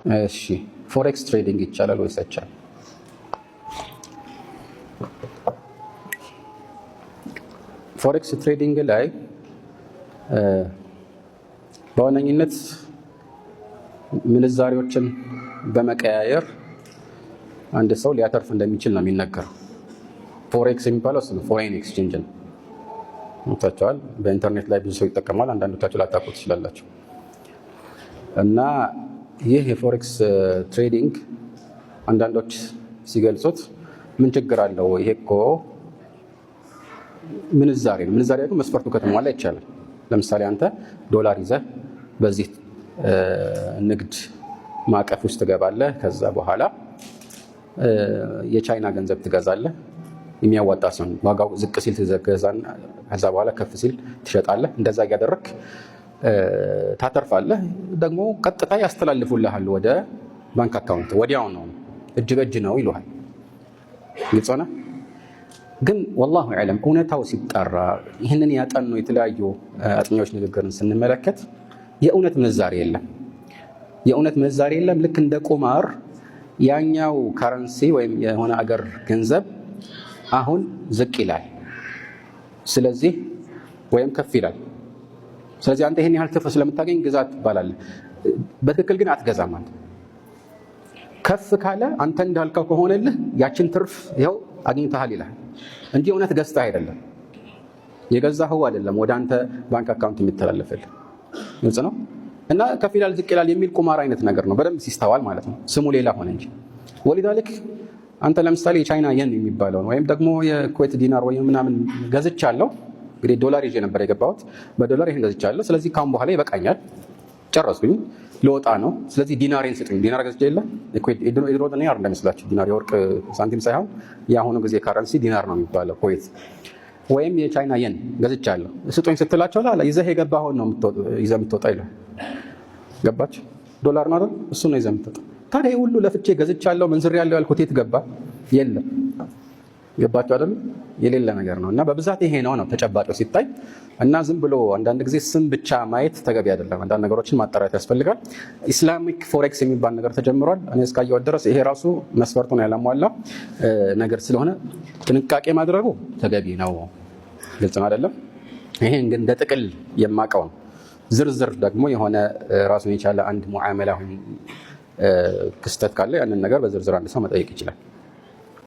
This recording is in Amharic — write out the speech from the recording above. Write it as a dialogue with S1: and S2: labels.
S1: እሺ፣ forex trading ይቻላል ወይስ አይቻልም? Forex trading ላይ በዋነኝነት ምንዛሬዎችን በመቀያየር አንድ ሰው ሊያተርፍ እንደሚችል ነው የሚነገረው። Forex የሚባለው እሱ ነው፣ foreign exchange ነው። ታቸዋል። በኢንተርኔት ላይ ብዙ ሰው ይጠቀማል። አንዳንዶቻችሁ ላታውቁ ትችላላችሁ። እና ይህ የ forex trading አንዳንዶች ሲገልጹት ምን ችግር አለው? ይሄ እኮ ምንዛሬ ነው። ምንዛሬ ደግሞ መስፈርቱ ከተሟላ ይቻላል። ለምሳሌ አንተ ዶላር ይዘህ በዚህ ንግድ ማዕቀፍ ውስጥ ትገባለህ። ከዛ በኋላ የቻይና ገንዘብ ትገዛለህ። የሚያዋጣ ሲሆን ዋጋው ዝቅ ሲል ትገዛና ከዛ በኋላ ከፍ ሲል ትሸጣለህ። እንደዛ እያደረግክ ታተርፋለህ። ደግሞ ቀጥታ ያስተላልፉልሃል ወደ ባንክ account፣ ወዲያው ነው፣ እጅ በእጅ ነው ይሉሃል። ግልጽ ሆነ። ግን والله أعلم እውነታው ሲጣራ ይህንን ያጠኑ የተለያዩ አጥኚዎች ንግግርን ስንመለከት የእውነት ምንዛሬ የለም። የእውነት ምንዛሬ የለም። ልክ እንደ ቁማር ያኛው currency ወይም የሆነ አገር ገንዘብ አሁን ዝቅ ይላል፣ ስለዚህ ወይም ከፍ ይላል። ስለዚህ አንተ ይህን ያህል ትርፍ ስለምታገኝ ግዛ ትባላለህ። በትክክል ግን አትገዛም። አንተ ከፍ ካለ አንተ እንዳልከው ከሆነልህ ያችን ትርፍ ይኸው አግኝተሃል ይላል እንጂ እውነት ገዝተህ አይደለም። የገዛኸው አይደለም ወደ አንተ ባንክ account የሚተላለፍልህ። ግልጽ ነው። እና ከፍ ይላል ዝቅ ይላል የሚል ቁማር አይነት ነገር ነው፣ በደንብ ሲስተዋል ማለት ነው። ስሙ ሌላ ሆነ እንጂ። ولذلك አንተ ለምሳሌ የቻይና የን የሚባለውን ወይም ደግሞ የኩዌት ዲናር ወይም ምናምን ገዝቻለሁ። እንግዲህ ዶላር ይዤ ነበር የገባሁት፣ በዶላር ይሄን ገዝቻለሁ። ስለዚህ ካሁን በኋላ ይበቃኛል፣ ጨረስኩኝ፣ ልወጣ ነው። ስለዚህ ዲናሬን ስጡኝ። ዲናር ገዝቼ የለ፣ የድሮ ዲናር እንዳይመስላችሁ፣ ዲናር የወርቅ ሳንቲም ሳይሆን የአሁኑ ጊዜ currency ዲናር ነው የሚባለው። ኩዌት ወይም የቻይና የን ገዝቻለሁ ስጡኝ ስትላቸው ላ ይዘህ የገባኸውን ነው ይዘህ የምትወጣ ይላል። ገባች? ዶላር ነው አይደል? እሱ ነው ይዘህ የምትወጣ። ታዲያ ይህ ሁሉ ለፍቼ ገዝቻለሁ መንዝሬያለሁ ያልኩት የት ገባ? የለም። ገባችሁ አይደል? የሌለ ነገር ነው። እና በብዛት ይሄ ነው ተጨባጭ ሲታይ። እና ዝም ብሎ አንዳንድ ጊዜ ስም ብቻ ማየት ተገቢ አይደለም። አንዳንድ ነገሮችን ማጣራት ያስፈልጋል። Islamic forex የሚባል ነገር ተጀምሯል። እኔ እስካየሁት ድረስ ይሄ ራሱ መስፈርቱን ያላሟላ ነገር ስለሆነ ጥንቃቄ ማድረጉ ተገቢ ነው። ግልጽ ነው አይደለም? ይሄን ግን እንደ ጥቅል የማውቀው ነው። ዝርዝር ደግሞ የሆነ ራሱን የቻለ አንድ ሙዓመላ ክስተት ካለ ያንን ነገር በዝርዝር አንድ ሰው መጠየቅ ይችላል።